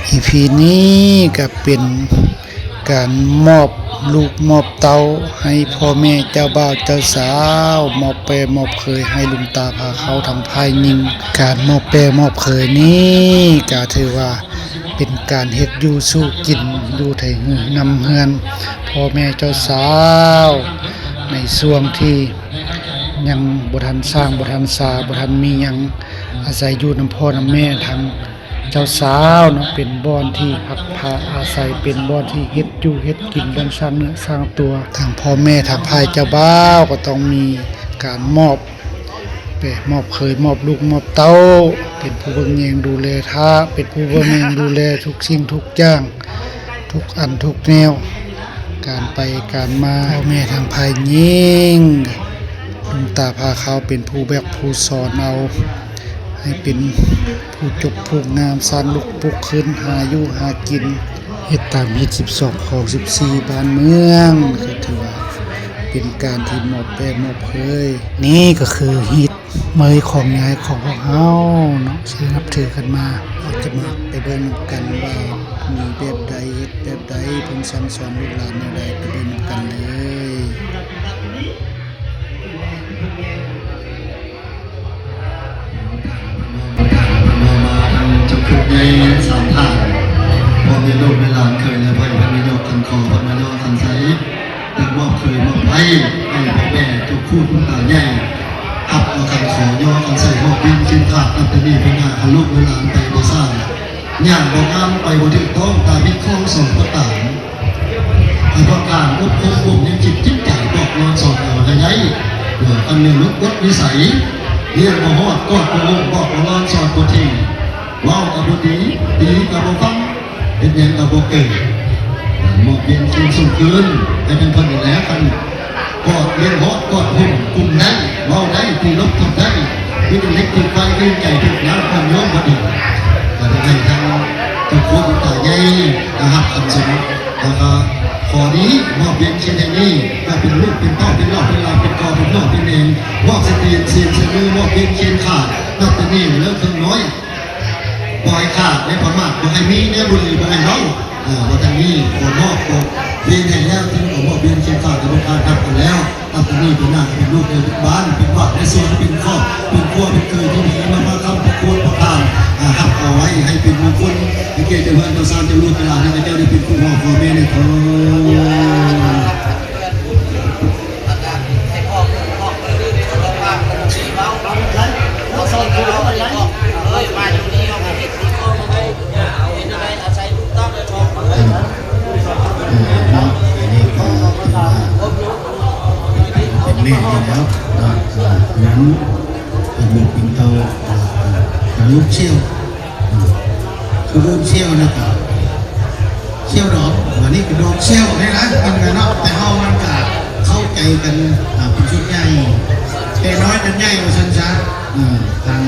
ອີພີນີ້ກະເປັນການມອບລູກມອບເຕົ້າໃຫ້ພໍ່ແມ່ເຈົ້າບ່າວເຈົ້າສາວ, ມອບແປ້ມອບເຂີຍໃຫ້ລຸງຕາພາເຂົ້າທາງຝ່າຍຍິງ. ການມອບແປ້ມອບເຂີຍນີ້ກະຖືວ່າເປັນການເຮັດຢູ່ສູ່ກິນຢູ່ໃນນຳເຮືອນພໍ່ແມ່ເຈົ້າສາວ ໃນຊ່ວງທີ່ຍັງບໍ່ທັນສ້າງ ບໍ່ທັນສາ ບໍ່ທັນມີຫຍັງ ອາໄສຢູ່ນຳພໍ່ນຳແມ່ທາງ ເຈົ້າສາວເນາະ ເປັນບ່ອນທີ່ພັກພາອາໄສ ເປັນບ່ອນທີ່ເຮັດຢູ່ເຮັດກິນ ບ່ອນສ້າງເນື້ອສ້າງຕົວ. ທາງພໍ່ແມ່ທາງຝ່າຍເຈົ້າບ່າວກໍຕ້ອງມີການມອບແປ້ມອບເຂີຍ ມອບລູກມອບເຕົ້າ ເປັນຜູ້ເບິ່ງແຍງດູແລ ຖ້າເປັນຜູ້ເບິ່ງແຍງດູແລທຸກສິ່ງທຸກຢ່າງ ທຸກອັນທຸກແນວ ການໄປການມາ. ພໍ່ແມ່ທາງຝ່າຍຍິງ ລຸງຕາພາເຂົ້າເປັນຜູ້ແບກຜູ້ສອນເອົາ ໃຫ້ເປັນຜູ້ຈົບຜູ້ງາມ ສ້າງລຸກປຸກຂຶ້ນ ຫາຢູ່ຫາກິນ ເຮັດຕາມຮີດສິບສອງ ຄອງສິບສີ່ ບ້ານເມືອງ ກໍຖືວ່າເປັນການທີ່ມອບແປ້ມອບເຜີຍ. ນີ້ກໍຄືຮີດເໝີຍຂອງຍາຍຂອງພວກເຮົາເນາະ ທີ່ນັບຖືກັນມາ. ເຮົາຈະມາໄປເບິ່ງນຳກັນວ່າມີແບບໃດ ເຮັດແບບໃດ ເພິ່ນສັ່ງສອນລູກຫຼານແນວໃດ ໄປເບິ່ງນຳກັນເລີຍ. ທາງເຈົ້າພາບໃຫຍ່ສາມທ່ານ ພ້ອມດ້ວຍລູກແມ່ຫຼານເຂີຍ ແລະ ພະຍາຍາດຍົກຂັນຂໍ ພະຍາຍາດຍົກຂັນໄຊ ເປັນມອບເຂີຍມອບໄພໃຫ້ພໍ່ແມ່ທຸກຄູ່ຄຸນຕາໃຫຍ່ ຮັບເອົາຂັນຂໍ ຍໍຂັນໄຊ ມອບວຽນຄຽງຂາດ ນັບແຕ່ນີ້ໄປໜ້າ ຄັນລູກແມ່ຫຼານໄປບໍ່ຊ້າ ຍ່າງບໍ່ງາມ ໄປບໍ່ຖືກຕ້ອງ ຕາພິດຂອງສອງປະການ ໃຫ້ພວກທ່ານອົບຮົມບົ່ມຍິງຈິດຈິດໃຈ ບອກລອນສອນເອົາໃຫ້ໄດ້ ເພື່ອອັນເນີນຫຼຸດກົດວິໄສ ລ້ຽງບໍ່ຮອດ ກອດບໍ່ອົບ ບອກບໍ່ລອນສອນບໍ່ຖີ່ ເວົ້າກໍບໍ່ດີ ດີກໍບໍ່ຟັງ ເຮັດຫຍັງກໍບໍ່ເກີດ ມອບວຽນຄືນສົ່ງຄືນ ໃຫ້ເປັນເພິ່ນນີ້ແຫຼະ ຄັນ ກອດລ້ຽງຮອດ ກອດຫົ່ມກຸມໄດ້ ເວົ້າໄດ້ ຕີລົບທົບໄດ້ ມີແຕ່ເຫຼັກຖືກໄຟ ຄືໃຈຖືກນ້ຳ ອ່ອນໂຍນບໍ່ດີ ກໍໄດ້ໃຫ້ທາງເຈົ້າຄູຕາໃຫຍ່ ນະຮັບຄຳຊົມ ແລ້ວກໍຂໍນີ້ ມອບວຽນເຂດແຫ່ງນີ້ ກໍເປັນລູກເປັນເຕົ້າ ເປັນເຫຼົ້າເປັນຫຼານ ເປັນກໍເປັນພວກເປັນແມ່ ມອບສະຕີນ ສີນ ສະມື ມອບວຽນຂຽງຂາດ ນັບແຕ່ນີ້ເລີກເຄິ່ງນ້ອຍ ບໍ່ໃຫ້ຂາດ ແລະ ປະໝາດ ບໍ່ໃຫ້ມີ ແລະ ບຸລີ ບໍ່ໃຫ້ເມົາ ເອີ ວ່າທາງນີ້ຂໍມອບ ຂໍວຽນໃຫ້ແລ້ວ ເຖິງຂໍມອບວຽນຂຽງຂາດ ແລະ ບໍ່ຂາດຮັບກັນແລ້ວ ນັບແຕ່ນີ້ໄປໜ້າ ເປັນລູກເປັນບ້ານ ເປັນບ້ານ ເປັນສວນ ເປັນຄອບ ເປັນຄົວ ເປັນເຄີຍທີ່ດີ ມາ ມາຄ້ຳປະໂຄດປະທານ ອ່າ ຮັບເອົາໄວ້ໃຫ້ເປັນມົງຄົນ ໃຫ້ແກ່ເຈົ້າເຮືອນເຈົ້າຊານ ເຈົ້າລູກເຈົ້າຫຼານ ໃຫ້ເຈົ້າໄດ້ເປັນຄູ່ຄອງພໍ່ແມ່ເດີ. ເອີ ເນາະ ອັນນີ້ກໍຖືວ່າເປັນແມ່ນຢູ່ແລ້ວເນາະ ເອີ ເປັນລູກເປັນເຕົ້າ ເອີ ເປັນລູກສ່ຽວ ເອີ ຄືເອີ້ນສ່ຽວນີ້ກໍສ່ຽວດອກ ອັນນີ້ກໍດອກສ່ຽວນີ້ນະ ມັນກໍເນາະ ແຕ່ເຮົາມັນກໍເຂົ້າໃຈກັນ ອ່າ ເປັນສ່ວນໃຫຍ່ ແຕ່ນ້ອຍຈົນໃຫຍ່ວ່າຊັ້ນຊະ. ເອີ ທາງ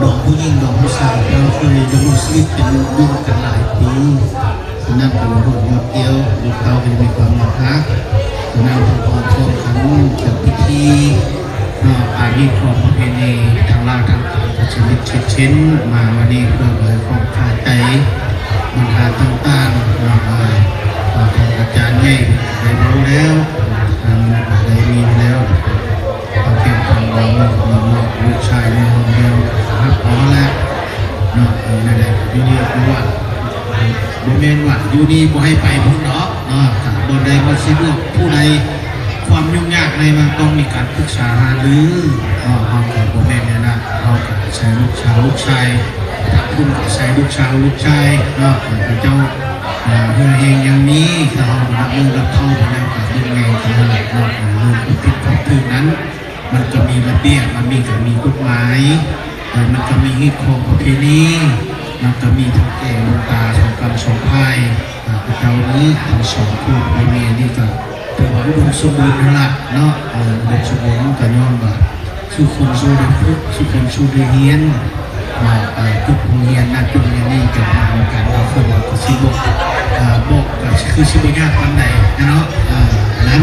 ດອກຜູ້ຍິງດອກຜູ້ຊາຍ ເຮົາເຄີຍດຳລົງຊີວິດເປັນຢູ່ນຳກັນຫຼາຍປີ ສະນັ້ນກໍບໍ່ຮູ້ວ່າກ່ຽວ ລູກເຕົ້າກໍຍັງມີຄວາມຮັກ ສະນັ້ນເຮົາກໍພ້ອມກັນຈັດພິທີ ເນາະ ອາ ມີຂອງປະເພນີທາງລາວທາງໃຕ້ ກໍສະເລັດເສັດເຊັ່ນ ມາວັນນີ້ເພື່ອໄວ້ຂອງຄາໃຈບັນຫາຕ່າງໆ ເນາະ ເອີ ເອີ ທາງອາຈານໃຫຍ່ໄດ້ເວົ້າແລ້ວ ທາງໄດ້ມີແລ້ວ ເຮົາກຽມທາງເຮົາເນາະ ເຮົາເນາະ ລູກຊາຍໃນຫ້ອງແລ້ວ ຮັບເອົາແຫຼະເນາະ ເອີ ແນວໃດກໍຢູ່ນີ້ຄືວ່າ ບໍ່ແມ່ນວ່າຢູ່ນີ້ບໍ່ໃຫ້ໄປພຸ້ນເນາະ ເນາະ ບ່ອນໃດບໍ່ສະດວກ ຜູ້ໃດຄວາມຫຍຸ້ງຍາກໃນມັນຕ້ອງມີການປຶກສາຫາລືເນາະ ເຮົາກໍບໍ່ແມ່ນແນວນັ້ນ ເຮົາກໍອາໄສລູກສາວລູກຊາຍ ທາງພຸ້ນອາໄສລູກສາວລູກຊາຍເນາະ ເຂົາເຈົ້າ ເອີ ເຫື່ອແຮງຍັງມີ ຖ້າເຮົານັບມື້ນັບເທົ່າໄປແລ້ວກໍຍັງໄງກໍນັ້ນແຫຼະເນາະ ເລື່ອງຜິດກົດຖືກນັ້ນ ມັນກໍມີລະບຽບ ມັນມີ ກໍມີກົດໝາຍ ແລະ ມັນກໍມີຮີດຄອງປະເພນີ ມັນກໍມີເຖົ້າແກ່ຫຼວງຕາສອງກຳສອງຝ່າຍ ເຂົາເຈົ້ານີ້ທັງສອງຜູ້ຜົວເມຍນີ້ກໍຖືວ່າອຸດົມສົມບູນຫັ້ນລະເນາະ ເອີ ອຸດົມສົມບູນກໍຍ້ອນວ່າ ສູ່ຄົນສູ່ໄດ້ຝຶກ ສູ່ຄົນສູ່ໄດ້ຮຽນ ວ່າ ເອີ ຈົບໂຮງຮຽນນັ້ນຈົບໂຮງຮຽນນີ້ ຈະມານຳກັນ ແລ້ວເພິ່ນກໍຊິບອກ ເອີ ບອກກໍຄືຊິບໍ່ຍາກປານໃດນະເນາະ ເອີ ອັນນັ້ນ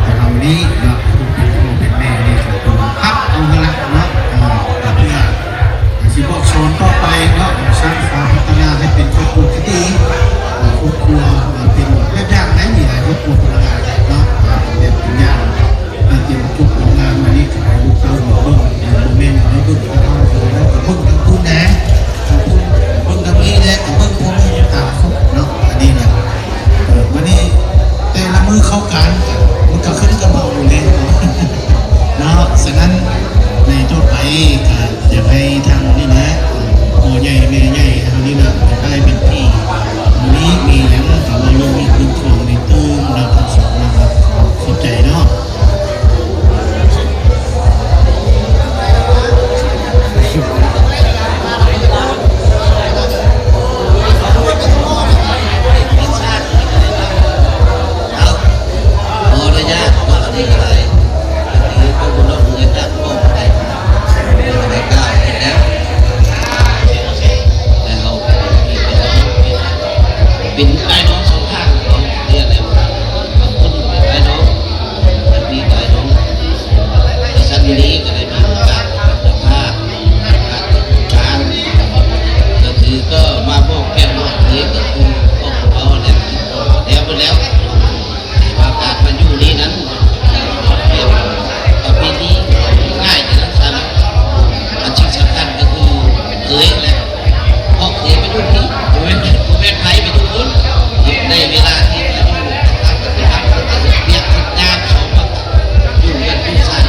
ແຕ່ເຮົານີ້ເນາະ ຜູ້ເປັນພໍ່ເປັນແມ່ນີ້ກໍຕ້ອງຮັບເອົາຫັ້ນລະເນາະ ເອີ ກໍເພື່ອຊິບອກສອນຕໍ່ໄປເນາະ ສ້າງສາພັດທະນາໃຫ້ເປັນຄອບຄົວ ເປັນອ້າຍນ້ອງສອງຂ້າງຂອງເຮືອແຫຼມຄຳ ບາງຄົນເປັນອ້າຍນ້ອງ ແລະມີອ້າຍນ້ອງ. ກະຊັ້ນມື້ນີ້ກະໄດ້ມີໂອກາດເຈົ້າພາບ ໂອກາດຈາກອົງການ ກະຖືກະມາມອບແກ້ວມອບເຄີຍ ກະຄືຂອງພວກເຮົາແຫຼະ ແລ້ວເບິດແລ້ວ. ແຕ່ວ່າການມາຢູ່ນີ້ນັ້ນ ປະເພນີງ່າຍແຕ່ນັ້ນຊັ້ນ ອັນທີ່ສຳຄັນກະຄືເຄີຍແຫຼະ ເພາະເຄີຍໄປຢູ່ພີ້ ບໍ່ແມ່ນ ບໍ່ແມ່ນໃຜໄປຢູ່ພຸ້ນ. ໃນເວລາທີ່ມາຢູ່ ເຮົາກະໄປຮັບ ເຮັດວຽກເຮັດງານ ສອງ ຢູ່ເຮືອນຢູ່ຊານ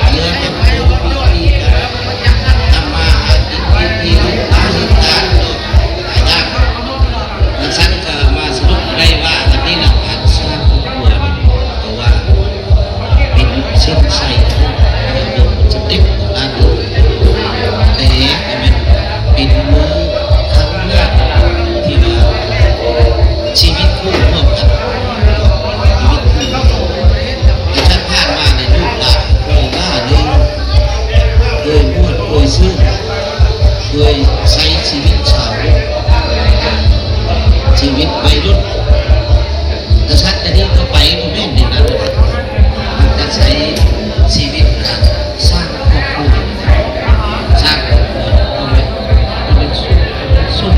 ເຮືອນເປັນເຮືອນມີການທຳມາຫາກິນ ມີລູກຫຼານເຮັດການເນາະ ຫຼາຍຢ່າງ. ຈັ່ງຊັ້ນກະມາສະຫຼຸບໄດ້ວ່າ ອັນນີ້ລະການສ້າງຄອບຄົວ ເພາະວ່າເປັນເສັ້ນໄຊຂອງເລື່ອງສຳເລັດຂອງລາວ ແຕ່ກະແມ່ນເປັນມື້ຄັ້ງແລກທີ່ວ່າຊີວິດຄູ່ຮ່ວມກັນ ຊີວິດຄູ່ ແຕ່ທີ່ຜ່ານມານີ້ລູກຫຼານເຄີຍລ່າເລີຍ ເຄີຍມ່ວນ ເຄີຍຊື່ນ ເຄີຍໃຊ້ຊີວິດສາວ ຊີວິດໄວລຸ້ນ ກະຊັ້ນກະນີ້ຕໍ່ໄປບໍ່ແມ່ນແນວນັ້ນແຫຼະ ມັນກະໃຊ້ຊີວິດການສ້າງຄອບຄົວ ສ້າງຄອບຄົວ ເອົາໄວ້ ເອົາໄວ້ຊຸກຊຸກ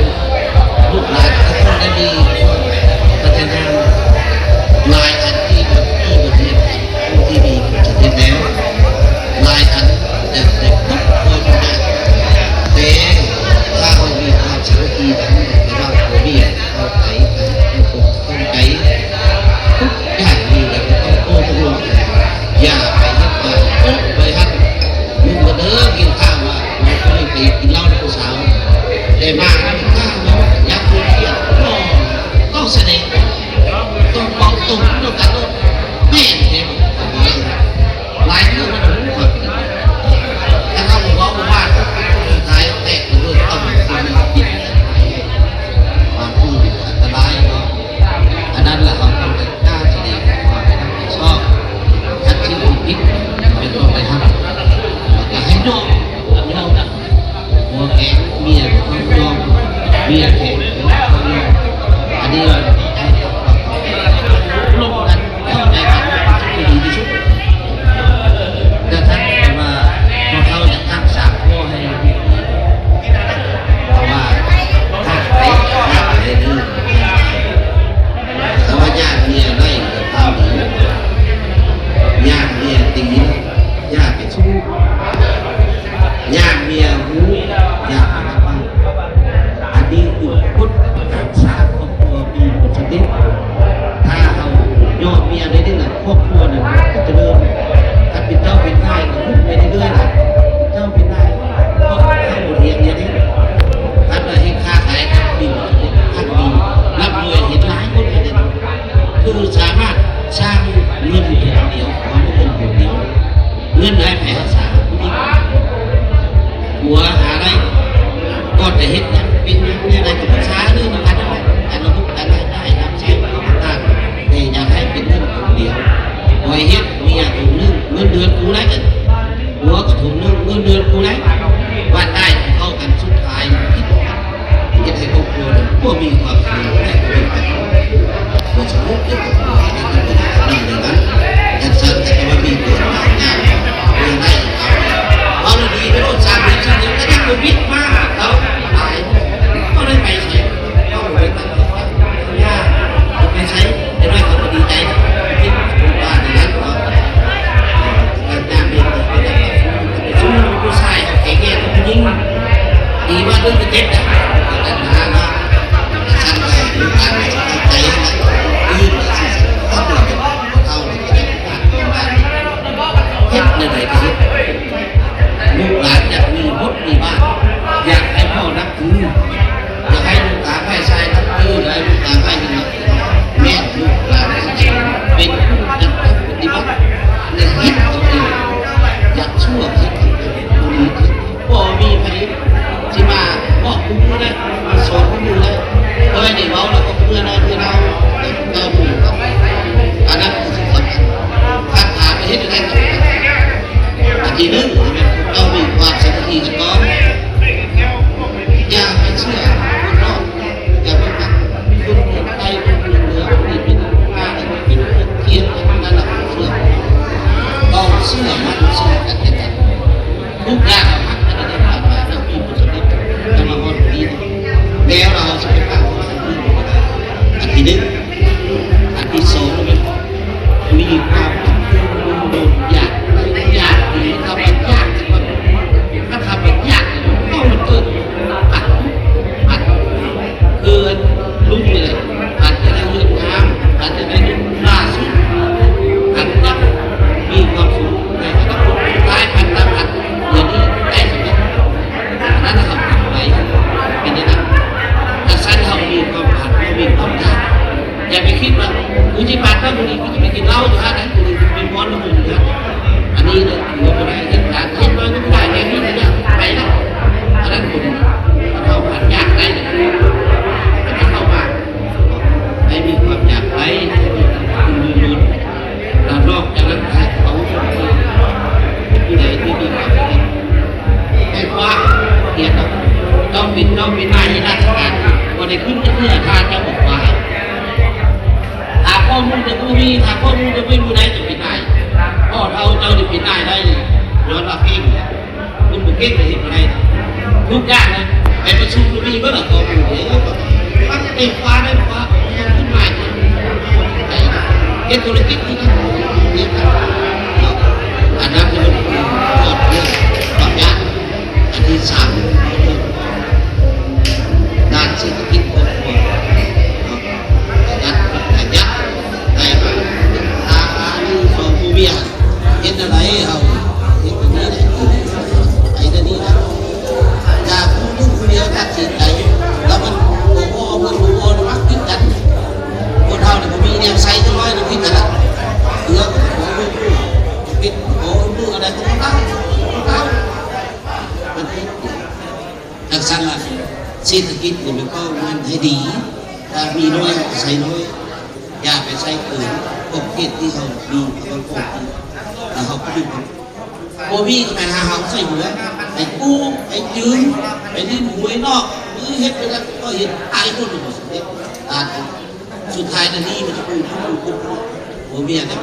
ລູກຫຼານ ເຮົາຕ້ອງໄດ້ມີພັດທະນາຫຼາຍອັນທີ່ ທີ່ບໍ່ໄດ້ ຜູ້ທີ່ມີຜົນສຳເລັດແລ້ວຫຼາຍອັນ ຢາກໄດ້ພົບຄວາມຍາກ ແຕ່ຖ້າເຮົາມີຄວາມສາມັກຄີກັນລະຫວ່າງຜົວເມຍ ເຂົ້າໃຈກັນ ເຂົ້າອົກເຂົ້າໃຈ ທຸກຢ່າງນີ້ແລ້ວກະຕ້ອງໂອ້ຮ່ວມກັນ ຢ່າໄປເຮັດການໂອ້ໄປຫັ້ນ ມຶງກະເດີ ກິນຂ້າວວ່າ ໄປກິນເຫຼົ້ານຳຜູ້ສາວ ແຕ່ມາກິນຂ້າວວ່າ ຢາກເຄຍດ ຕ້ອງສະແດງ ຕ້ອງເວົ້າຕົງນຳກັນໂລດ ແມ່ນແທ້ບໍ່? ຫຼາຍເທື່ອມັນຮູ້ວ່າ ຄັນເຮົາບໍ່ເວົ້າບໍ່ວ່າ ສຸດທ້າຍແຕກເລີຍ ເອົາໄປເປັນບາງຜູ້ອັນຕະລາຍເນາະ. ອັນນັ້ນລະເຮົາຕ້ອງໄດ້ກ້າສະແດງຄວາມຮັບຜິດຊອບ ຄັນຊິຜິດ ແມ່ນຕ້ອງໄດ້ຮັບ ແລ້ວກະໃຫ້ຍອມ ຍອມ ຜົວແຂງເມຍກະຕ້ອງຍອມ ເມຍແຂງຜົວກະຕ້ອງຍອມ ອັນນີ້ລະໃຫ້ຮັບ ລົມກັນ ເຂົ້າໃຈກັນ ທີ່ດີທີ່ສຸດ ແຕ່ຖ້າແຕ່ວ່າພວກເຮົາຢາກຮັກສາຜົວໃຫ້ ເພາະວ່າຖ້າໃຜ ຖ້າໃຜເດີ ຖ້າວ່າຍາດເມຍໄດ້ກະພາດີ ຍາດເມຍຕີ ຢ່າໄປສູ້ ຍາດເມຍຮູ້ ຢ່າໄປຮັບຟັງ. ອັນນີ້ຄືກົດຂອງການສ້າງຄອບຄົວມີຜົນສຳເລັດ. ຖ້າເຮົາຍອມເມຍໄດ້ນີ້ລະ ຄອບຄົວນັ້ນກະຈະເລີນ. ຄັນເປັນເຈົ້າເປັນນາຍກະຫຸ້ມໄປເລື້ອຍໆລະ ເຈົ້າເປັນນາຍກະເຮັດວຽກເຮັດງານໄດ້. ຄັນວ່າເຮັດຄ້າຂາຍກະມີຜົນສຳເລັດ ຄັນມີລ່ຳລວຍ ເຫັນຫຼາຍຄົນກະເຮັດ ຄືສາມາດສ້າງເງິນຖົງດຽວ ເອົາເງິນຖົງດຽວ ເງິນໃຫ້ໃຜຮັກສາ ຜູ້ຍິງ ຜົວຫາໄດ້ ກ່ອນຈະເຮັດຫຍັງເປັນຫຍັງແນວໃດກະປຶກສາເລີຍນຳກັນນັ້ນແຫຼະ ການລະບົບການລາຍໄດ້ນຳໃຊ້ຂອງຕ່າງໆ ແຕ່ຢ່າໃຫ້ເປັນເງິນຖົງດຽວ ຂ້ອຍເຮັດເມຍຖົງໜຶ່ງ ເງິນເດືອນກູໄດ້ ຜົວກະຖົງໜຶ່ງ ເງິນເດືອນກູໄດ້ ວັດໄດ້ເຂົ້າກັນ ສຸດທ້າຍຜິດກັນ ເຮັດໃຫ້ຄອບຄົວນັ້ນບໍ່ມີຄວາມສະຫງົບ ໃຫ້ຄວາມສະຫງົບໃນຄອບຄົວ ໃຫ້ຄອບຄົວນັ້ນເລີຍນະ. ຈັ່ງຊັ້ນກະຈະວ່າມີເກີດມາຍາກ ເລື່ອງໄດ້ເອົາ ເອົາລະດີໄປໂລດ ສາມເດືອນສີ່ເດືອນກະຍັງບໍ່ບິດມາຫາເຮົາຫຼາຍ ເຮົາໄດ້ໄປໃສ ເຮົາບໍ່ໄດ້ໄປຢາກໄປໃສ ໄປໜ້ອຍເຂົາກະດີໃຈ ຄິດວ່າຢ່າງນັ້ນເນາະ. ການຍ່າງເດີນໄປນຳຜູ້ຊາຍ ເຮົາແຂງແຮງກວ່າຜູ້ຍິງ ດີວ່າເດີນໄປເຈັບນະ ແຕ່ວ່າເນາະ ຊັ້ນກະມີການເຂົ້າໃຈນະ ອື່ນກະຊິເອົາລະເປັນເອົາລະເປັນການເມືອງ ເຮັດແນວໃດກະເຮັດ ລູກຫຼານຢາກມີບົດມີບ້ານ ແລ້ວເຮົາຊິໄປຟັງອັນທີໜຶ່ງ. ອັນທີສອງແມ່ນມີຄວາມຢາກ ຢາກດີ ຄຳວ່າຢາກ ມັນ ຄຳວ່າຢາກ ເຮົາມັນເກີດປັດ ປັດ ເກີດລຸງນີ້ແຫຼະ ປັດຈະໄດ້ເຮືອນງາມ ປັດຈະໄດ້ລຸງຫຼ້າສຸດ ປັດຈະມີຄວາມສຸກໃນອະນາຄົດ ສຸດທ້າຍປັດ ປັດ ດຽວນີ້ໄດ້ສຳເລັດ. ອັນນັ້ນນະ ເຮົາໄປເປັນໄດ້ນຳ ກະຊັ້ນເຮົາມີຄວາມຝັນ ເຮົາມີຄວາມຢາກ. ຢ່າໄປຄິດວ່າ ກູຊິບາດເທົ່ານີ້ ກູຈະໄປກິນເຫຼົ້າຢູ່ຫັ້ນນະ ກູຈະໄປມ່ວນຢູ່ຫັ້ນ. ອັນນີ້ນະ ຖືວ່າບໍ່ໄດ້ເຮັດການ ເຮັດມານີ້ໄດ້ແນ່ນີ້ແລ້ວ ໄປແລ້ວ. ອັນນັ້ນບໍ່ດີ. ເຮົາຫາກຢາກໄດ້ນະ ເຮົາມາ ໃຫ້ມີຄວາມຢາກໄດ້ ໃຫ້ມີຄວາມຕື່ນລົນ ແລ້ວນອກຈາກນັ້ນ ໃຫ້ເຂົາຊົມເຊີຍຜູ້ໃດທີ່ມີຄວາມ ແມ່ນວ່າ ກຽດເນາະ ເຈົ້າເປັນ ເຈົ້າເປັນນາຍລັດຖະການ ບໍ່ໄດ້ຂຶ້ນຈັກເທື່ອ ຖ້າເຈົ້າບໍ່ວ່າ. ຖ້າຂໍ້ມູນຈະບໍ່ມີ ຖ້າຂໍ້ມູນຈະບໍ່ມີ ຜູ້ໃດຈະເປັນນາຍ? ພໍ່ເຖົ້າເຈົ້ານີ້ເປັນນາຍໄດ້ນີ້ ຍ້ອນວ່າເກັ່ງ. ຄົນບໍ່ເກັ່ງກໍເຮັດບໍ່ໄດ້. ທຸກຢ່າງນະ ໄປປະຊຸມກໍມີເບິດລະ ຂໍ້ມູນເດ້. ເອີ ມັນເປັນຄວາມ ເປັນຄວາມ ເປັນຄວາມ ເຮັດທຸລະກິດຄືກັນ ເຮັດກັນເນາະ. ອັນນັ້ນຄືມັນເປັນຄວາມຍາກ. ອັນທີສາມ ດ້ານເສດຖະກິດຄອບຄົວເນາະ. ປະຢັດ ປະຢັດ ໄດ້ມາ ອາ ອັນທີສອງ ຜູ້ເມຍ ເຮັດແນວໃດເຮົາ ເຮັດແນວນີ້ໄດ້ ໄປແນວນີ້ໄດ້. ຢ່າຜູ້ໜຶ່ງຜູ້ດຽວຕັດສິນໃຈ ແລ້ວມັນບໍ່ພໍ ເພິ່ນບໍ່ພໍ ມັກຜິດກັນ. ຄົນເຮົານີ້ບໍ່ມີແນວໃຊ້ຈັກໜ້ອຍ ມັນຜິດກັນລະ. ເອີ ບໍ່ຮູ້ ຜິດ ບໍ່ຮູ້ອັນໃດກໍບໍ່ເອົາ ບໍ່ເອົາ ມັນຜິດ. ຈັ່ງຊັ້ນລະ ເສດຖະກິດນີ້ມັນກໍແມ່ນໃຫ້ດີ ຖ້າມີໜ້ອຍກໍໃຊ້ໜ້ອຍ ຢ່າໄປໃຊ້ເກີນຂອບເຂດທີ່ເຮົາມີ ເຮົາກໍພໍກິນ ແລ້ວເຮົາກໍຢູ່ກັນ. ບໍ່ມີກໍແມ່ນຫາເຮົາໃຊ້ເຮືອ ໄປກູ້ ໄປຢືມ ໄປຫຼິ້ນຫວຍນອກ ຫຼືເຮັດໄປນັ້ນກໍເຮັດ ຫຼາຍຄົນກໍບໍ່ສຳເລັດ. ອ່າ ສຸດທ້າຍນະ ໜີ້ມັນຈະເປັນຜູ້ຜູ້ຜູ້ ຜົວເມຍນະ.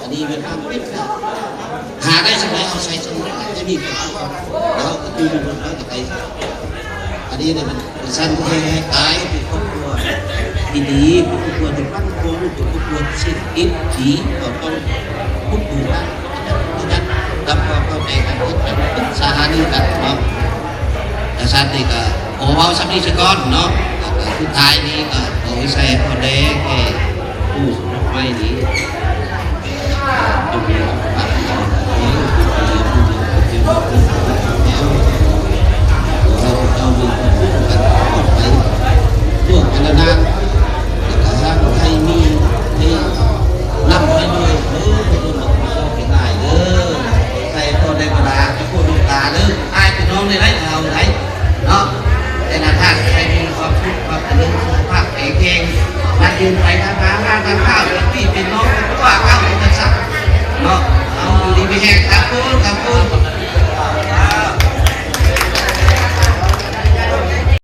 ອັນນີ້ມັນ ຫາໄດ້ສ່ຳໃດເຮົາໃຊ້ສ່ຳນັ້ນ ຈະມີຄວາມສຸກ ແລ້ວກໍຢູ່ຢູ່ເຮົາກໍໄດ້. ອັນນີ້ນະ ມັນ ຊັ້ນແທ້ ກາຍເປັນຄອບຄົວທີ່ດີ ເປັນຄອບຄົວທີ່ໝັ້ນຄົງ ເປັນຄອບຄົວທີ່ເສດຖະກິດດີ ເຮົາຕ້ອງຄຸດດູວ່າ ປັບຄວາມເຂົ້າໃຈກັນ ເຮັດກັນ ປຶກສາຫາລືກັນເນາະ. ກະຊັ້ນນີ້ກະຂໍເວົ້າສ່ຳນີ້ສາກ່ອນເນາະ. ແລ້ວກະສຸດທ້າຍນີ້ກະຂໍວິໄສພອນແດ່ແກ່ຜູ້ສະໝັກໃໝ່ນີ້ ຈົ່ງມີສຸຂະພາບທີ່ດີ ຂໍໃຫ້ເຈົ້າມີຄວາມສຸກກັນຕະຫຼອດໄປ ພວກພັນລະນາ ແລ້ວກະໃຫ້ມີ ໃຫ້ລ່ຳໃຫ້ລວຍເດີ ເປັນຫຼາຍເດີ. ໃຫ້ພໍ່ໄດ້ບັນດາ ເຈົ້າໂຄດລູກຕາເດີ ອ້າຍພີ່ນ້ອງໄດ້ໄດ້ເອົາໄດ້ເນາະ. ແຕ່ລະທ່ານໃຫ້ມີຄວາມສຸກ ຄວາມຈະເລີນ ສຸຂະພາບແຂງແຮງ ມັນຢືນໄປທາງໜ້າຮ້ານທາງຂ້າວ ເປັນພີ່ເປັນນ້ອງ ເປັນພໍ່ເປັນແມ່ກັນຊະເນາະ. ເອົາ ຢູ່ດີມີແຮງ ຂອບຄຸນ ຂອບຄຸນ.